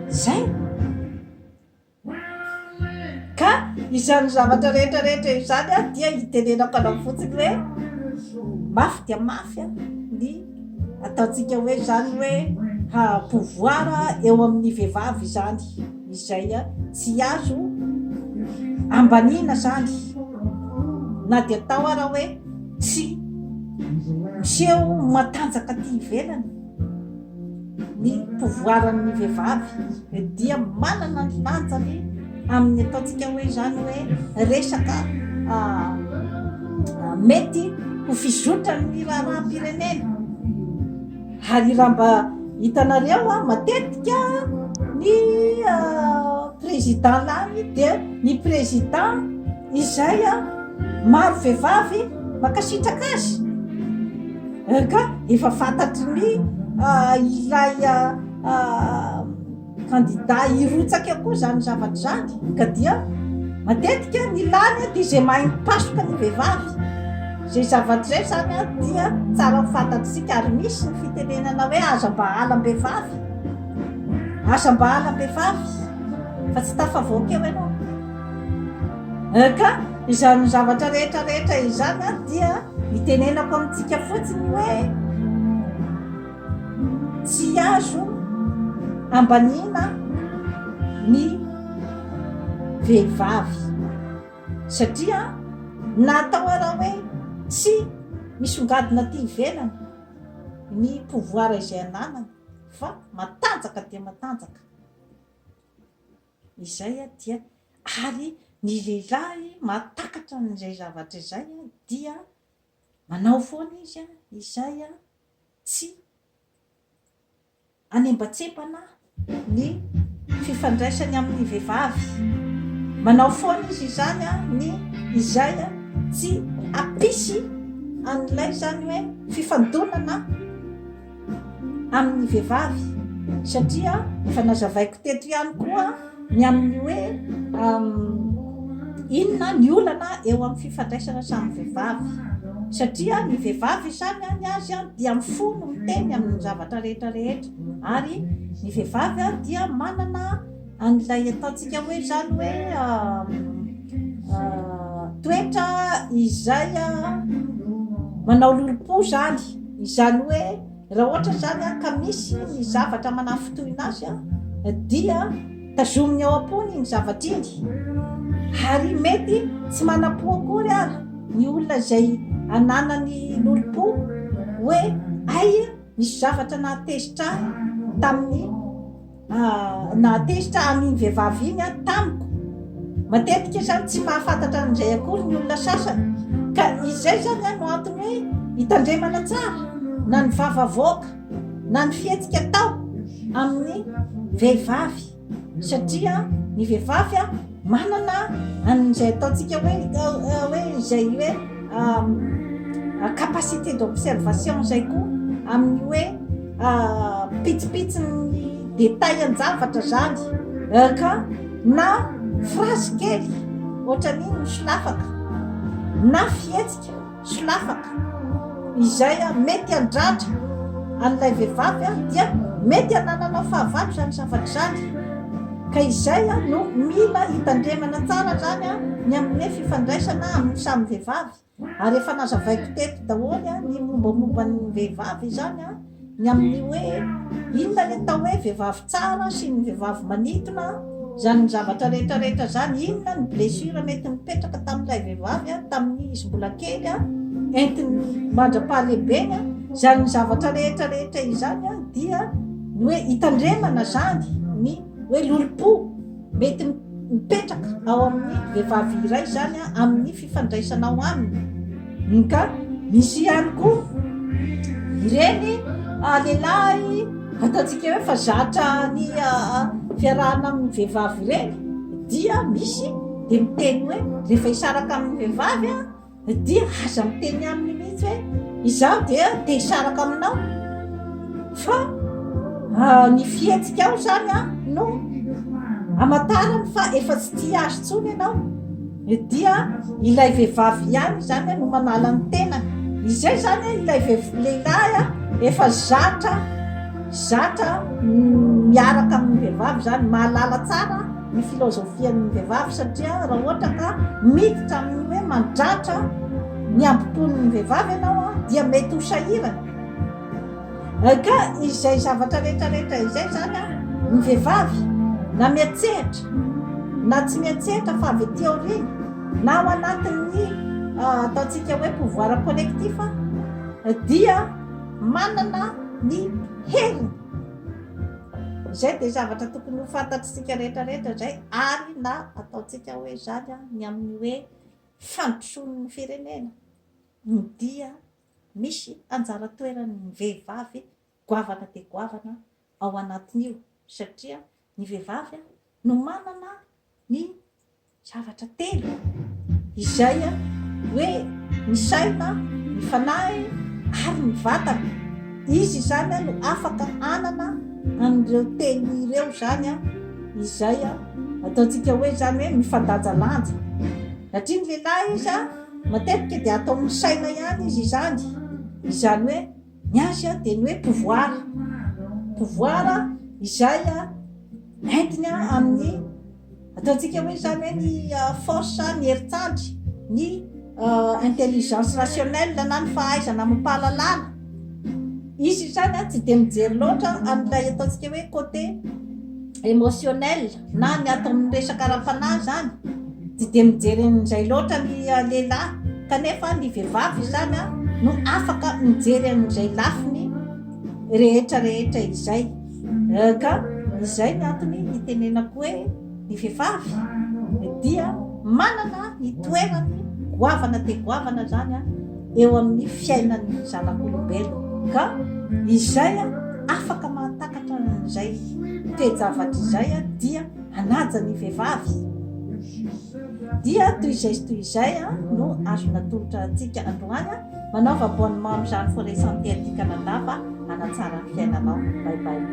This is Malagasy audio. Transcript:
Izay. Ka izany zavatra rehetra rehetra izany dia itenenako anao fotsiny hoe mafy dia mafy ny ataontsika hoe izany hoe pouvoir eo amin'ny vehivavy izany, izay tsy azo ambaniana izany na dia atao ara hoe tsy miseho matanjaka aty ivelany. Ny pouvoir-n'ny vehivavy dia manana ny lanjany amin'ny ataontsika hoe izany hoe resaka mety ho fizotran'ny raharaham-pirenena. Ary raha mba hitanareo matetika ny président lany dia ny président izay maro vehivavy mankasitraka azy. Ka efa fantatry ny ilay kandida hirotsaka eo koa izany zavatra izany ka dia matetika ny lany dia izay mahay mipasoka ny vehivavy. Izay zavatra izay izany dia tsara ho fantatsika ary misy ny fitenenana hoe aza mba halam-behivavy, aza mba halam-behivavy fa tsy tafavoaka eo ianao. Ka izany zavatra rehetra rehetra izany dia itenenako amintsika fotsiny hoe tsy azo ambaniana ny vehivavy satria na atao ara hoe tsy misongadina aty ivelany ny pouvoir izay ananany fa matanjaka dia matanjaka. Izay dia ary ny lehilahy mahatakatra an'izay zavatra izay dia manao foana izy izay tsy hanembatsembana ny fifandraisany amin'ny vehivavy. Manao foana izy izany ny izay tsy hampisy an'ilay izany hoe fifandonana amin'ny vehivavy satria efa nazavaiko teto ihany koa ny amin'ny hoe inona ny olana eo amin'ny fifandraisana samy vehivavy satria ny vehivavy izany ny azy dia amin'ny fo no miteny amin'ny zavatra rehetra rehetra ary ny vehivavy dia manana an'ilay ataontsika hoe izany hoe toetra izay manao lolompo izany, izany hoe raha ohatra izany ka misy ny zavatra manafintohina azy dia tazominy ao am-pony iny zavatra iny ary mety tsy manam-po akory ary ny olona izay ananany lolompo hoe hay nisy zavatra nahatezitra ahy tamin'ny Nahatezitra an'iny vehivavy iny aho tamiko. Matetika izany tsy mahafantatra an'izay akory ny olona sasany. Ka izay izany no antony hoe hitandremana tsara na ny vava avoaka na ny fihetsika atao amin'ny vehivavy satria ny vehivavy Manana an'izay ataontsika hoe hoe izay hoe capacité d'observation izay koa amin'ny hoe pitsopitson'ny détail an-javatra izany ka na phrase kely ohatran'iny misolafaka na fihetsika Solafaka, izay mety handratra an'ilay vehivavy dia mety hanananao fahavalo izany zavatra izany. Ka izay no mila hitandremana tsara izany ny amin'ny hoe fifandraisana amin'ny samy vehivavy. Ary efa nazavaiko teto daholo ny mombamomba ny vehivavy izany. Ny amin'ny hoe inona ny atao hoe vehivavy tsara sy ny vehivavy manintona, izany zavatra rehetra rehetra izany, inona ny blessure mety nipetraka tamin'ilay vehivavy tamin'ny izy mbola kely, entiny mandra-pahalehibeny, izany zavatra rehetra rehetra izany dia ny hoe hitandremana izany ny hoe lolompo mety mipetraka ao amin'ny vehivavy iray izany amin'ny fifandraisanao aminy. Ka misy ihany koa ireny lehilahy ataontsika hoe fa zatra ny fiarahana amin'ny vehivavy ireny dia misy dia miteny hoe rehefa hisaraka amin'ny vehivavy dia aza miteny aminy mihitsy hoe izaho dia te hisaraka aminao fa ny fihetsikao izany no hamantarany fa efa tsy tia azy intsony ianao. Dia ilay vehivavy ihany izany no manala ny tenany. Izay izany ilay lehilahy efa zatra zatra. miaraka amin'ny vehivavy izany, mahalala tsara ny filozofian'ny vehivavy satria raha ohatra ka miditra amin'ny hoe mandratra ny hambom-pon'ny vehivavy ianao dia mety ho sahirana. Ka izay zavatra rehetra rehetra izay izany an, ny vehivavy na miantsehatra na tsy miantsehatra fa avy aty aoriana na ao anatin'ny ataontsika hoe pouvoir collectif dia manana ny heriny. Izay dia zavatra tokony ho fantatr'isika rehetra rehetra izay ary na ataontsika hoe izany an, ny amin'ny hoe fandrosoan'ny firenena dia Misy anjara toeran'ny vehivavy goavana dia goavana ao anatin'io satria ny vehivavy no manana ny zavatra telo izay hoe ny saina, ny fanahy ary ny vatana. Izy izany no afaka hanana an'ireo telo ireo izany izay ataontsika hoe izany hoe mifandanjalanja satria ny lehilahy izy Matetika dia atao amin'ny saina ihany izy izany, izany hoe ny azy dia ny hoe pouvoir, pouvoir izay entiny amin'ny ataontsika hoe izany hoe ny force, ny herin-tsandry, ny intelligence rationnelle na ny fahaizana amam-pahalalana. Izy izany tsy dia mijery loatra an'ilay ataontsika hoe côté émotionnel na ny ato amin'ny resaka ara-panahy izany, tsy dia mijery an'izay loatra ny lehilahy kanefa ny vehivavy izany no afaka mijery an'izay lafiny rehetra rehetra izay. Ka izay ny antony hitenenako hoe ny vehivavy dia manana ny toerany goavana dia goavana izany eo amin'ny fiainan'ny zanak'olombelona ka izay afaka mahatakatra an'izay toe-javatra izay dia hanaja ny vehivavy. Dia toy izay sy toy izay no azo natolotra antsika androany. Manaova abonnement amin'izany Forêt Santé aty Canada fa hanatsara ny fiainanao. Bye bye.